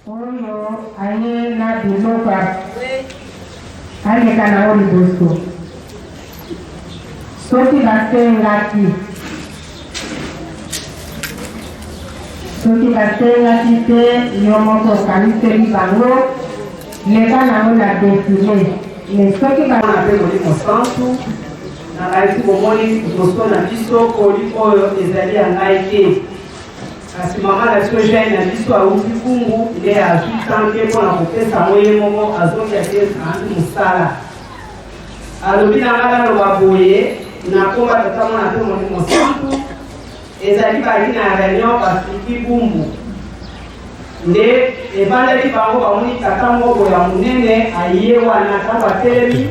Oyo aye na biloko aleka na yo liboso. Soki basengaki, soki basengaki te, yo moko okaniseli bango, leka nango na defile. Mais soki ba Mwana mpe Molimo Santu, nakanisi bomoni liboso na biso koli oyo ezali ya ngai te. Kasi mama na biso Jeanne na biso awuti Kungu nde azwi temps te mpo na kopesa yango ye moko azongi ake andi mosala. Alobi na ngai naloba boye na komba Tata Mwana mpe Molimo Santu ezali baki na reunion bafiki Bumbu nde evandaki bango bamoni tata moko boye ya monene aye wana ntango atelemi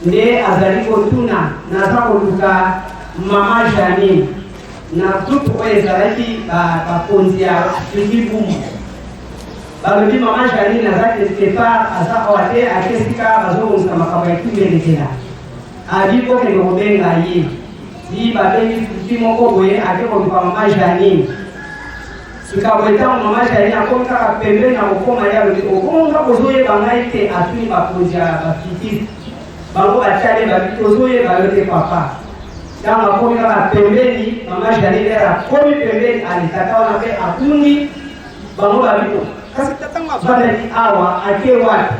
nde azali kotuna naza koluka mama Janine Na groupe oyo ezalaki bakonzi ya Figi Bumbu balobi mama Janine aza quelque part aza awa te ake esika bazobongisa makambo ya kimbelekela abi bokende kobenga ye ti babengi futi moko boye ake koluka mama Janine sika boye ntango mama Janine akomi kaka pembeni na kokoma ye alobi okonga bozoyeba ngai te atuni bakonzi ya bafikiste Bango batali babi tozoyeba yo te papa. Ntango akomi kaka pembeni, mama Janine ere akomi pembeni, ale tata wana mpe abungi. Bango babi oh, kasi tata ngo avandaki awa ake wapi?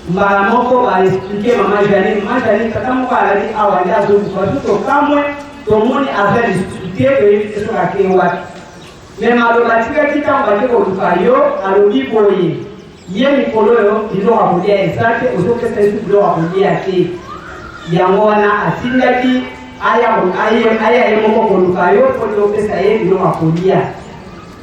Mbala moko ba explique mama Janine, mama Janine tata moko alali awa nde azoluka biso, tokamwe tomoni aza lisusu te, toyebi te soki ake wapi. Me maloba atikaki ntango bake koluka yo, alobi boye Ye mikolo oyo biloko ya kolia eza te, ozopesa ye su biloko ya kolia te. Yango wana atindaki aya aya ye moko koluka yo mpo te opesa ye biloko ya kolia.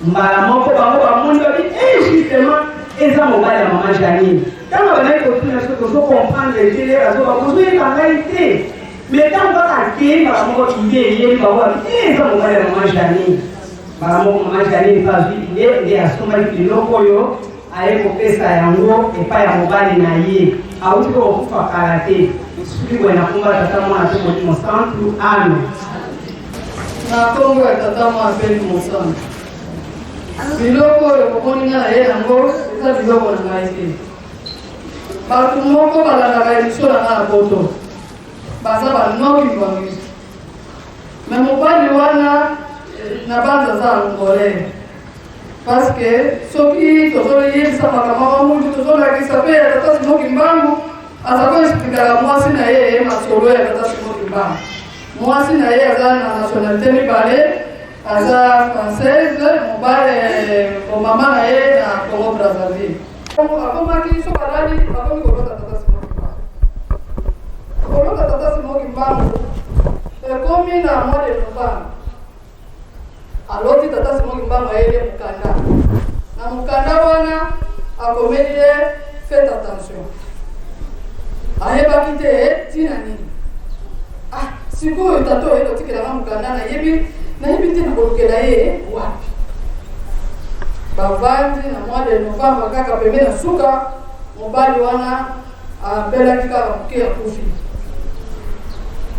Mbala moko bango bamoni babi eh, justement eza mobali ya mama Janine. Ntango abandaki kotuna biso tozo comprendre te, azoba bozoyeba ngai te. Mais ntango kaka akei mbala moko ide eyeli bango babi eh, eza mobali ya mama Janine. Mbala moko mama Janine mpe azwi ide nde asombaki biloko oyo aye kopesa yango epai ya mobali na ye auti ko kokufa kala te. Soki boye nakumba Tata Mwana mpe Molimo Santu. Amen. Na nkombo ya Tata Mwana mpe Molimo Santu, biloko oyo bomoni ngai na ye yango eza biloko na ngai te. Bato moko balandaka emission na ngai na poto, baza banoki bangisi. Mais mobali wana na banza aza angolais parce que soki tozoyebisa makambo ya mutu tozolakisa mpe ya tata Simon Kimbangu aza koexplikaka mwasi na ye masolo ya tata Simon Kimbangu. Mwasi na ye aza na nationalité mibale, aza française, mobali mama na ye na Congo Brazzaville. Akomaki soki alali akomi kolota tata Simon Kimbangu. Kolota tata Simon Kimbangu ekomi na mois de novembre. Aloti tata Simon Kimbangu ayeli ye mokanda. Na mokanda wana akomeli ye faites attention. Ayebaki te ntina nini. Ah, sikoyo tata oye kotikela nga mokanda nayebi nayebi te nakolukela ye wapi. Bavandi na mois de novembre kaka pembe na suka mobali wana abelaki kaka moke akufi.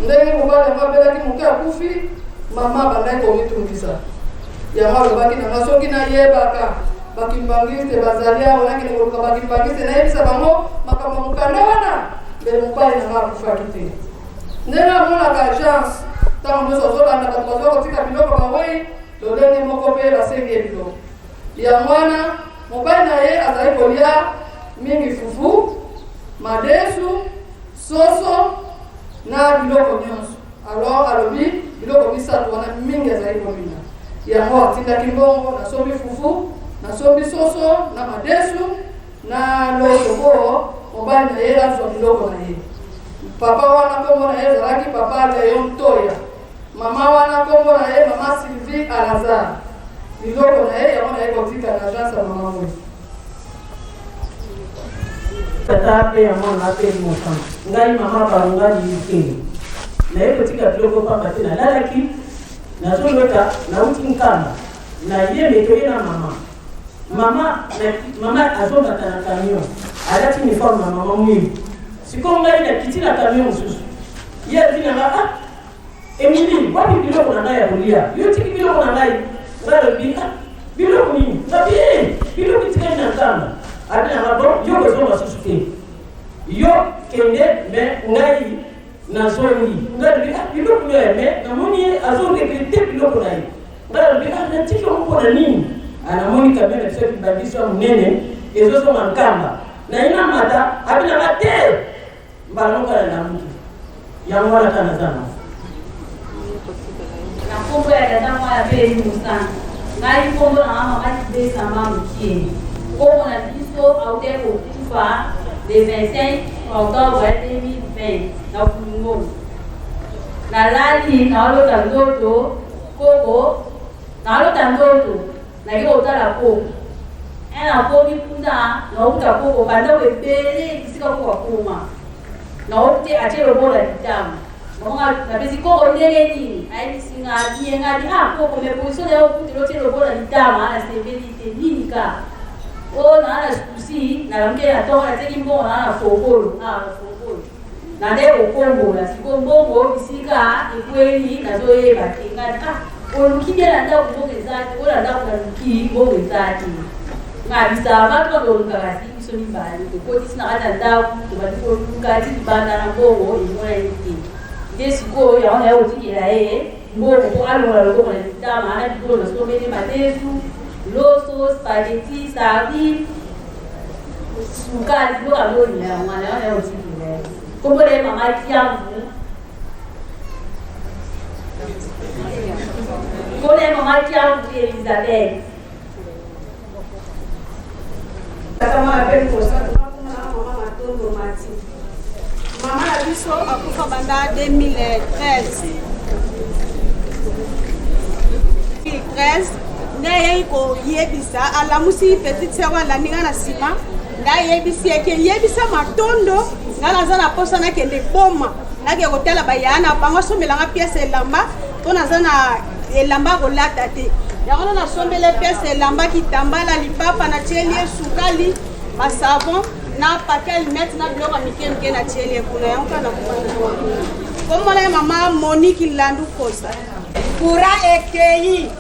Ndenge mobali yango abelaki moke akufi, mama abandaki komitungisa. Yango alobaki na nga soki nayebaka bakimbangiste bazali awa, nakende koluka bakimbangiste nayebisa bango makambo ya mokanda wana, mbele mobali na nga akufaki te. Ndenge amonaka agence ntango nyonso azolanda bato bazwa kotika biloko bawei, lolenge moko mpe basengi ye biloko. Yango wana mobali na ye azali kolia mingi fufu, madesu, soso na biloko nyonso. Alors alobi biloko misato wana mingi azali kolinga. Yango atindaki mbongo, nasombi fufu, nasombi soso na madesu na loso po mobali na ye azwa biloko na ye. Papa wana kombo na ye ezalaki papa Leon Toya. Mama wana kombo na ye mama Sylvie Alazar. Biloko na ye yango na ye kotika na agence ya mama Mwezi. Tata mpe ya Mwana mpe Elimo Santu. Ngai mama Balunga Liyukele. Naye kotika biloko pamba te nalalaki nazolota nauti Nkamba naye me toye na mama mama mama azomata na camion alati uniforme na mama mwindu sikoyo ngai nakiti na camion mosusu ye alobi na nga ah Emilie, wapi biloko na ngai ya kolia? Yo otiki biloko na ngai? Ngai alobi, ah, biloko nini? Ngabi, eh, biloko etikali na yo kozonga susu te, yo kende, mais ngai nazongi. Ngai nalobi, ah, biloko nio ya, mais namoni ye azo regretter biloko na ye. Ngai nalobi, ah, natiki yango mpo na nini? Ah, namoni camion na biso ya biso ya monene ezozonga Nkamba, naye namata, abi nanga te, mbala moko nalamuki. Yango wana kaka naza nango. Na nkombo ya Tata, Mwana mpe Elimo Santu. Ngai nkombo na nga Mama Kibesa Mamukie. Koko na biso autaki kokufa le 25 octobre 2020 na Kulungolo. Nalali naolota ndoto koko, naolota ndoto nake kotala koko. E nakomi kuna naokuta koko bandako ebele bisika koko akoma. Naoki te atie lobola litama. Maman napesi koko ndenge nini? Ayebisi nga bien, nga bi ah koko, mais position na yo okuti lotie lobola litama, nasepeli te, nini ka? Oh, na na souci, nalamuki na ntongo, natiaki mbongo na na fokolo, ah na fokolo. Na nde kokombola sikoyo mbongo bisika ekweli nazoyeba te. Nga ah oluki bien na ndako mbongo eza te, oyo na ndako naluki mbongo eza te. Nga bisaka bato bakoluka, kasi biso mibale tokotisi na kati ya ndako, tobandi koluka ti libanda na mbongo emonani te. Nde sikoyo yango naye kotikela ye mbongo mpo alongola loboko na litama na biloko nasombeli, madesu, loso, spaghetti, sardine, sukali, biloko azolinga. Yango wana yango naye kotikela ye. Kombo na ye Mama Kiamvu, kombo na ye Mama Kiamvu Elizabeth. Tata, Mwana mpe Mosantu. Mama Matondo Mati, mama na biso akufa banda 2013. 2013 nde ayei koyebisa, alamusi petite sœur oyo alandi nga na nsima, nde ayebisi eke yebisa Matondo nga naza na posa nakende Boma, nake kotala bayaya na bango, asombelanga pièce elamba mpo naza na elamba ya kolata te. Yango wana nasombele pièce elamba, kitambala, lipapa, natieli ye sukali, basavon na paquet allumette na biloko ya mike mike, natieli ye kuna. Yango kaka nakufanda. Komona ye Mama Monique Landu Kosa. Courant ekei.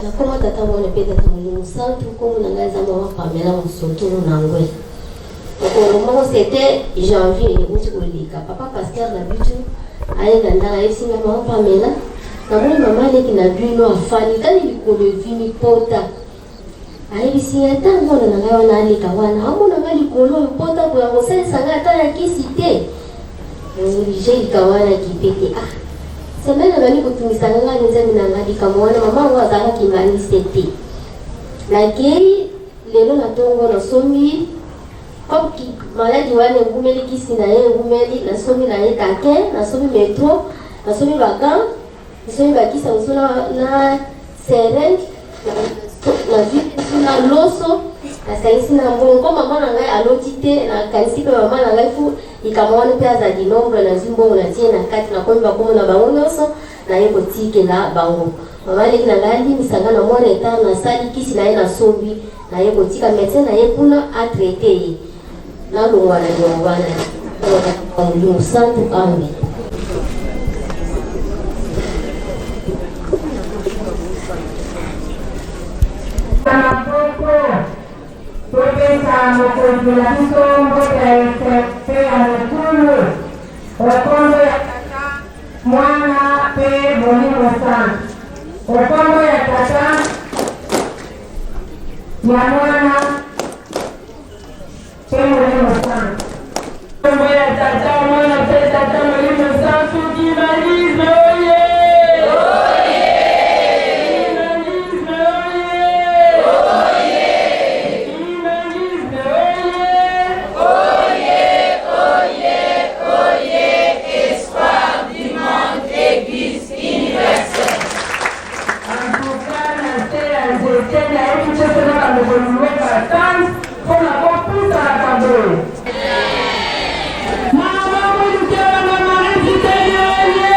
Na kombo Tata, Mwana mpe Tata Molimo Santu, nkombo na ngai eza Mama Pamela Mosotolo na Ngwe. Mokolo moko, c'était janvier euti koleka, papa pasteur na biso aye na ndako, ayebisi ngai: "Mama Pamela, namoni mama aleki na bino afandi kani likolo ezwi mipota." Ayebisi ngai ata mwana na ngai wana aleka wana amona ngai likolo mpota boya kosalisa ngai ata na kisi te. Obligé likambo wana kipe te. Ah, semaine abandi kotungisa ngai, Nzambe na ngai, likambo wana mama yango azalaki mbanise te. Nakei lelo na ntongo, nasombi comme maladi wana engumeli, kisi na ye engumeli, nasombi na ye kake, nasombi metro, nasombi bagants, nasombi bakisi mosusu na seringue, nazwi su na loso, nasangisi na mbongo. Ko mama na ngai aloti te, nakanisi mpe mama na ngai fu likambo wana mpe azali nombre. Nazwi mbongo, natie na kati, nakomi bakombo na bango nyonso, naye kotikela bango. Mama aleki na ngai alimbisa ngai na mwa retard nasali. Kisi na ye nasombi, naye kotika médecin na ye kuna atraite ye. Nalongwa na liongo wana. Molimo Santu, amen. Maboko, topesa mokonzi na biso mbote ya esengo mpe ya mokulu, okombo ya Tata, Mwana mpe Molimo Santu, okombo ya Tata, ya Mwana mpe Molimo Santu. Kombo ya Tata, Mwana mpe Tata Molimo Santu. Kimbanguisme oye! Kimbanguisme oye! Kimbanguisme oye! Oye, oye, espoir du monde, Église universelle. Antuka na se ya nzete nayebi te soki bandeko luweka tante mpona kopusanaka boye. Mama Molukela na Marie Vitali oye!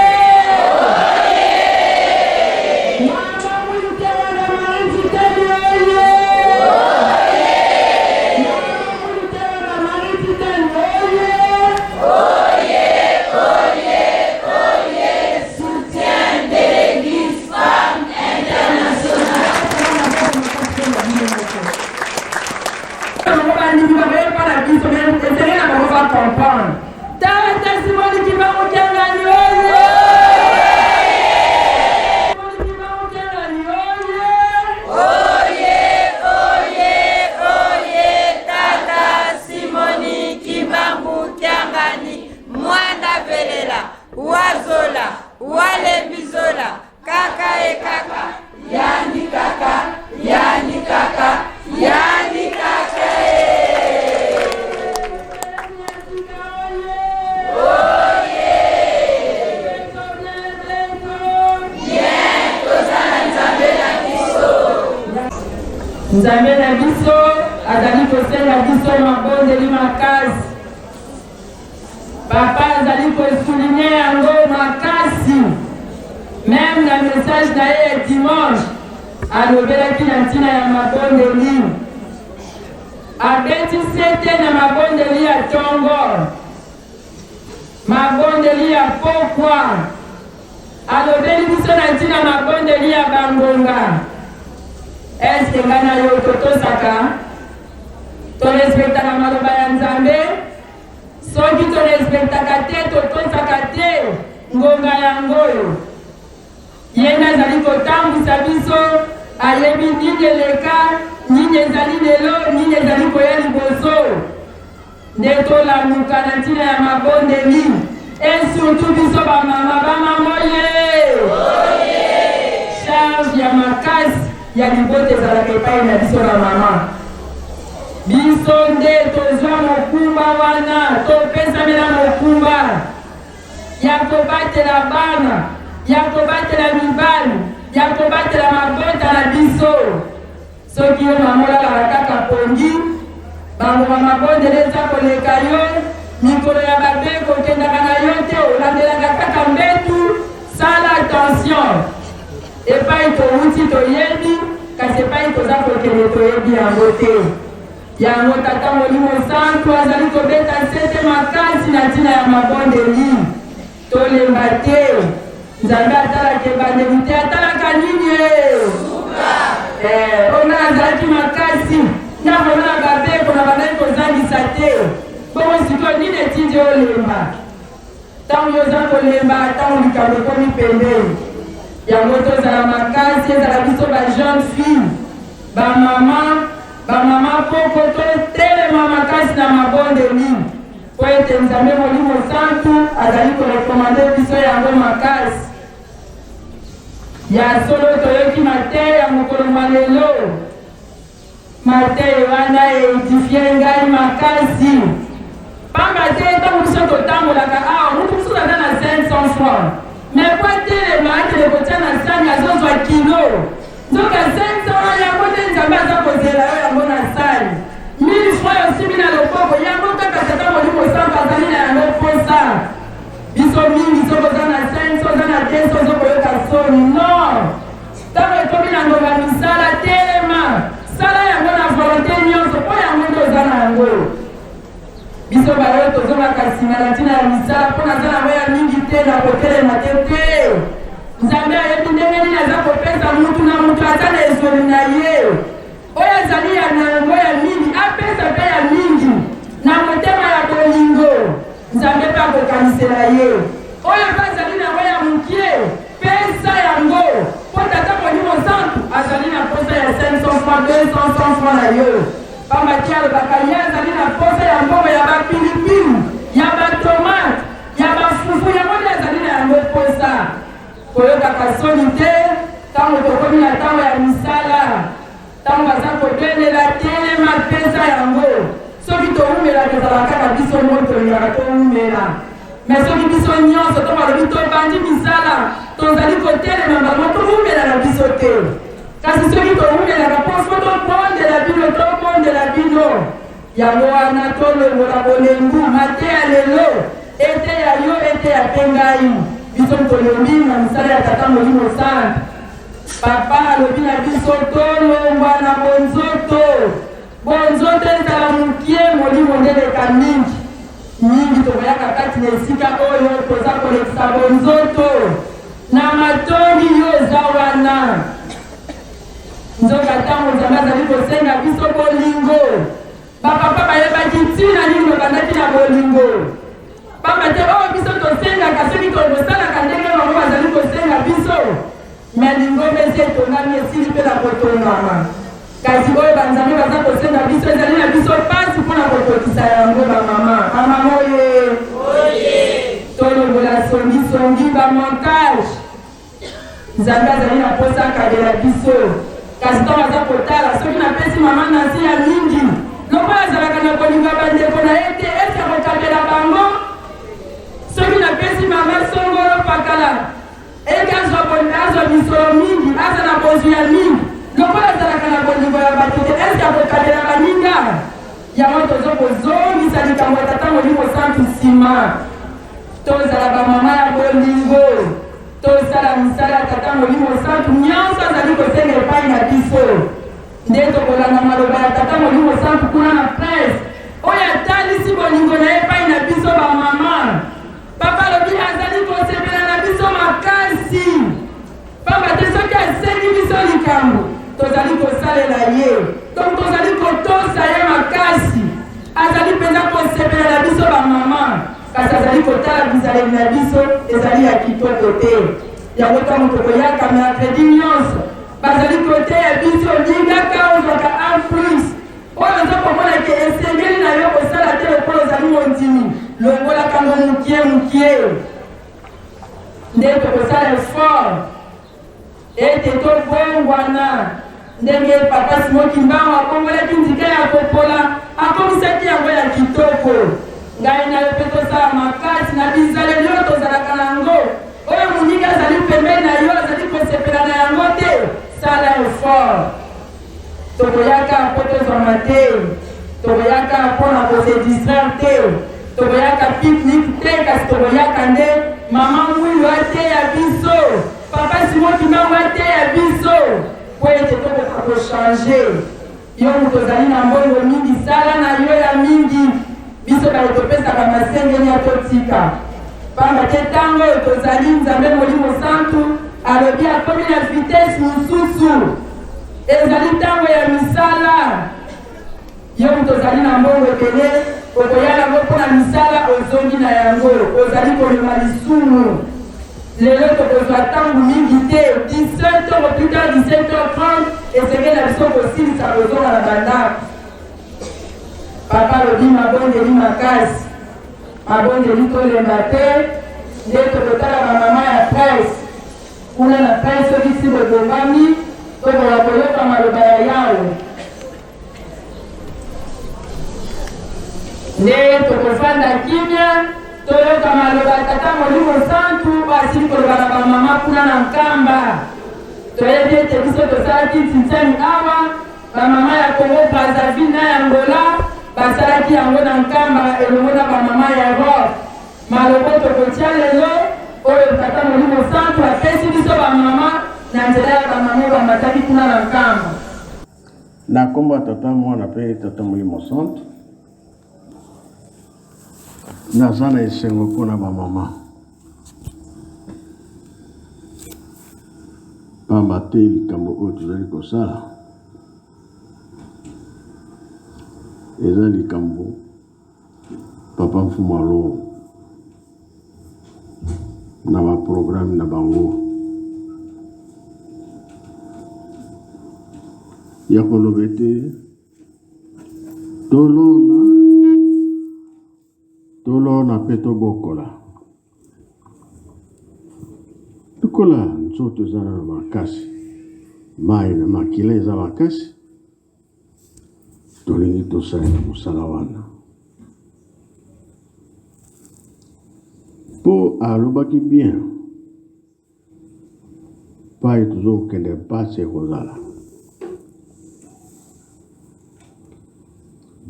Bandimi bakoya epa na biso, mais esengeli na bango ba comprendre. Tata Simoni Kimbangu Kiangani oye! Simoni Kimbangu Kiangani oye! Oye, oye, oye, Tata Simoni Kimbangu Kiangani, mwana velela, wazola, walembizola, kaka e kaka, yani kaka, yani kaka, yani kaka e. Nzambe na biso azali kosenga biso mabondeli makasi. Papa azali ko souligner yango makasi. Meme na message na ye ya dimanche alobelaki na ntina ya mabondeli. Abeti sete na mabondeli ya tongo, mabondeli ya pokwa. Alobeli biso na ntina mabondeli ya bangonga. Eske ngai na yo totosaka? To respectaka maloba ya Nzambe? Soki to respectaka te, totosaka te ngonga yango oyo. Ye nde azali kotambwisa biso, ayebi nini eleka, nini ezali lelo, nini ezali koya liboso. Nde tolamuka na ntina ya mabondeli, et surtout biso ba mama, ba mama oye! Charge ya makasi ya libota ezalaka epai na biso ba mama. Biso nde tozwa mokumba wana, topesamela mokumba ya kobatela bana, ya kobatela mibali, ya kobatela mabota na biso. Soki yo mama olalaka kaka pongi, bangonga mabondeli eza koleka yo, mikolo ya babe kokendaka na yo te, olandelaka kaka mbetu, sala attention. Epai towuti toyebi, kasi epai toza kokende toyebi yango te. Yango Tata Molimo Santu azali kobeta nsete makasi na ntina ya mabondeli. Tolemba te. Nzambe atalaka ebandeli te, atalaka nini? Eh, oyo nga nazalaki makasi nga komona babeko na bandaki kozangisa te. Bongo sikoyo nini etindi olemba? Ntango yo oza kolemba, ntango likambo ekomi pembeni. Yango tozala makasi, ezala biso ba jeune fille, ba mama, ba mama koko, totelema makasi na mabondeli mpo ete Nzambe Molimo Santu azali korekomande biso yango makasi. Ya solo toyoki mateya mokolo mwa lelo. Mateya wana e edifier ngai makasi. Pamba te ntango biso totambolaka awa, mutu mosusu aza na 500 francs, mais po atelema akende kotia na sani azozwa kilo. Nzoka 500 wana yango nde Nzambe aza kozela yo yango na sani. 1000 francs osimbi na loboko, yango kaka Tata Molimo Santu azali na yango mposa. Biso mingi soki oza na 500, oza na 200 ozokoyoka soni. Non! Tango ekomi na ngonga misala, telema, sala yango na volonte nionso, mpo yango nde oza na yango. Biso baoyo tozongaka nsima na ntina ya misala mpo naza na yango ya mingi te, nakotelema te. Te! Nzambe ayebi ndenge nini aza kopesa mutu na mutu aza na ezweli na ye. Oyo azali ya na yango ya mingi, apesa mpe ya mingi na motema ya bolingo. Nzambe mpe akokanisela ye. Oyo mpe azali na yango ya mokie, Pesa yango, mpo Tata Molimo Santu azali na mposa ya 500 francs, 200, 100 francs na yo. Pamba te alobaka ye azali na mposa ya mbongo ya ba pilipili, ya ba tomate, ya ba fufu, yango nde azali na yango mposa. Koyokaka soni te ntango tokomi na ntango ya misala. Ntango baza kobelela telema pesa yango. Soki towumelaka ezalaka kaka biso moko tolingaka towumela. Mais soki biso nyonso to balobi tobandi misala tozali kotelema bango towumela na biso te. Kasi soki towumelaka mpo fo tobondela bino tobondela bino. Yango wana tolongola bolembu mateya lelo eteya yo eteya mpe ngai. Biso tolembi na misala ya Tata Molimo Santu. Papa alobi na biso tolongwa na bonzoto. Bonzoto ezala mokie, molimo nde eleka mingi. Mingi tokoyaka kati na esika oyo toza kolekisa bonzoto na matondi yo oza wana. Nzoka ntango Nzambe azali kosenga biso bolingo. Bapapa bayebaki ntina nini babandaki na bolingo. Pamba te oyo biso tosengaka, soki tokosalaka ndenge bango bazali kosenga biso, me lingomba esi etongami, esili mpe na kotongama. Kasi oyo banzambe baza kosenga biso ezali na biso mpasi mpo na kokokisa yango. Bamama, bamama oye, tolongola songisongi, bamontage. Nzambe azali na mposa akabela biso, kasi ntango aza kotala soki napesi mama Nancy ya mingi, lokola azalaka na kolinga bandeko na ye te, esi akokabela bango? Soki napesi mama songolo pakala eke azwa azwa misolo mingi, aza na bozwi ya mingi, lokola azalaka na bolingo ya bato te, eske akokabela baninga? Yango tozo kozongisa likambo ya Tata Molimo Santu nsima. Tozala bamama ya bolingo, tosala misala ya Tata Molimo Santu nyonso azali kosenga epai na biso. Nde tokolanda maloba ya Tata Molimo Santu kuna na presse oyo atalisi bolingo na ye epai na biso bamama. Papa alobi azali kosepela na biso makasi. Pamba te soki asengi biso likambo, tozali kosalela ye, donc tozali kotosa ye makasi. Azali mpenza kosepela na biso bamama, kasi azali kotala bizaleli na biso ezali ya kitoko te. Yango ntango tokoyaka mercredi nyonso, bazali koteya biso lingaka ozwaka un plus oyo oza komona ke esengeli na yo kosala te lokola ozali mondimi, longolaka ngo mokie mokie. Nde tokosala effort ete tobongwana ndenge Papa Simon Kimbangu abongolaki nzika ya kopola, akomisaki yango ya kitoko. Ngai na yo mpe tosala makasi na bizaleli oyo tozalaka na yango, oyo moninga azali pembeni na yo azali kosepela na yango te, sala effort. Tokoyaka mpo tozwama te, tokoyaka mpo na kose distraire te, tokoyaka pique-nique te, kasi tokoyaka nde mama Mwilu ateya biso, papa Simon Kimbangu ateya biso mpo ete tokoka kochange. Yo moto ozali na mbongo mingi, sala na yo ya mingi. Biso baye topesaka masengenya totika, pamba te ntango oyo tozali, Nzambe Molimo Santu alobi akomi na vitesse mosusu. Ezali ntango ya misala. Yo moto ozali na mbongo ebele, okoya nango mpo na misala, ozongi na yango, ozali komema lisumu. Lelo tokozwa ntango mingi te, 17h au plus tard 17h30 esengeli na biso kosilisa kozonga na bandako. Papa alobi mabondeli makasi, mabondeli tolemba te, nde tokotala bamama ya presse kuna na presse, soki si bobongami tokoka koyoka maloba ya Yawe. Nde tokofanda kimia toyoka maloba ya Tata Molimo Santu oyo asili koloba na bamama kuna na Nkamba. Toyebi ete biso tosalaki ntintiani awa, bamama ya Congo Brazzaville na ya Angola basalaki yango na Nkamba elongo na bamama ya Europe. Maloba tokotia lelo oyo Tata Molimo Santu apesi biso bamama na nzela ya bamama oyo bamataki kuna na Nkamba. Na nkombo ya Tata, Mwana mpe Tata Molimo Santu, naza na esengo mpo na bamama, pamba te likambo oyo tozali kosala eza likambo Papa Mfumu Alongo na ba programme na bango ya koloba ete tolona tolona mpe tobokola lokola nzoto eza nano makasi mai na makila eza makasi Tolingi tosalela mosala wana mpo alobaki bien pai tozokende mpasi ekozala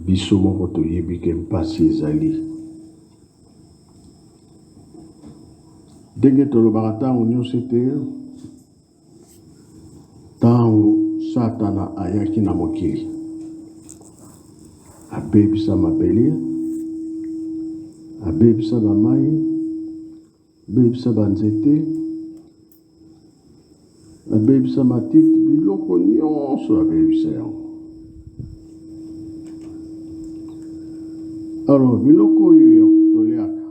biso moko toyebi ke mpasi ezali ndenge tolobaka ntango nyonso ete Ntango Satana ayaki na mokili, abebisa mabele, abebisa bamai, abebisa banzete, abebisa matiti, biloko nyonso abebisa yango. Alors biloko oyo ya toliaka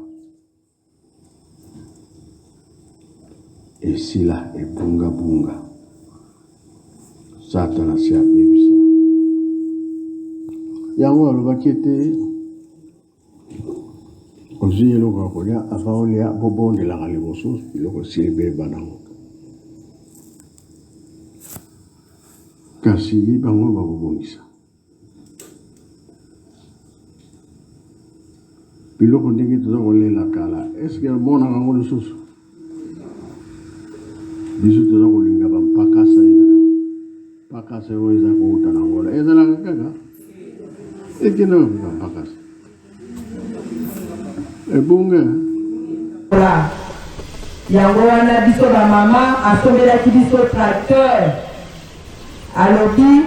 esila ebungabunga, Satana asi abebisa yango. Alobaki ete ozwi eloko ya kolia, avant olia bobondelaka liboso, biloko esili ebeba nango. Kasi bango bakobongisa biloko ndenge toza kolela kala. Eske omonaka yango lisusu? Biso toza kolinga bampakasa, eza mpakasa oyo eza kouta na Angola, ezalaka kaka ekendaka kaka mpakasa ebonga. Yango wana biso bamama asombelaki biso tracteur. Alobi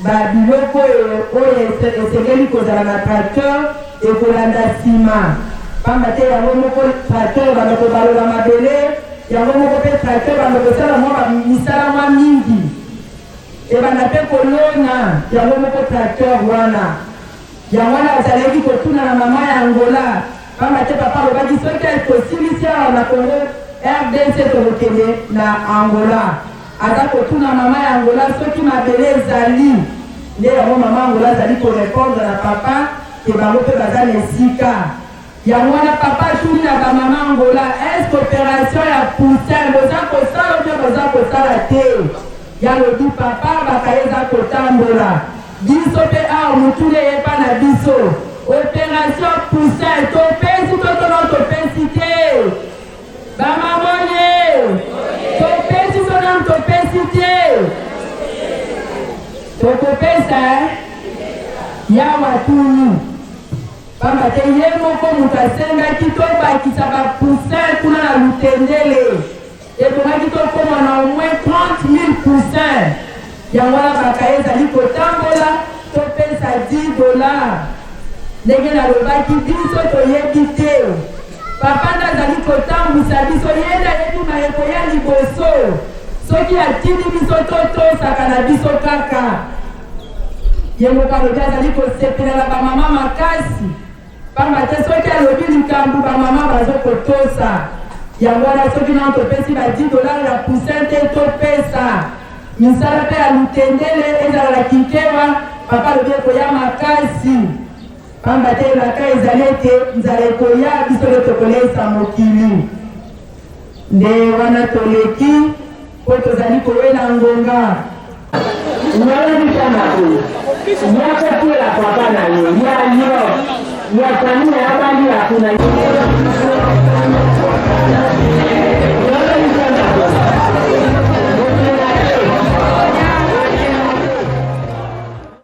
ba biloko oyo oyo esengeli kozala na tracteur ekolanda nsima, pamba te yango moko tracteur banda kobalola mabele, yango moko mpe tracteur banda kosala mwa misala mwa mingi, ebanda mpe kolona yango moko tracteur wana. Yango wana azalaki kotuna na mama ya Angola, pamba te papa alobaki soki tosilisi awa na Congo RDC tokokende na Angola. Aza kotuna mama ya Angola soki mabele ezali. Nde yango mama Angola azali korepondre na papa ke bango mpe baza na esika. Yango wana papa atuni na bamama Angola: est-ce opération ya poussin boza kosala ou bien boza kosala te? Yalobi papa bakaye eza kotambola. Biso mpe awa motuna eyepa na biso: opération poussin topesi to tono topesi te? Bamamone, topesi to nanu topesi te? Tokopesa yawa tuni, pamba te ye moko moto asengaki tobakisa bapoussin kuna na Lutendele. Ebongaki tokóma na au moins 30 000 poussin. Yango wana bakaye ezali kotambola, topesa 10 $. Ndenge nalobaki, biso toyebi te, papa nde azali kotambwisa biso, ye nde ayebi mayeko ya liboso. Soki atindi biso, totosaka na biso kaka. Ye moko alobi azali kosepela na bamama makasi, pamba te soki alobi likambo, bamama bazokotosa. Yango wana soki nano topesi ba 10 $ ya poussin te, topesa. Misala mpe ya Lutendele ezala na Kinkewa, papa alobi ekoya makasi, pamba te elaka ezali ete nzala ekoya, biso nde tokolesa mokili. Nde wana toleki mpo tozali kowela ngonga. Nayebisa na boye, ya kotiela papa na yo, ya yo, ya famille na yo, balia kuna.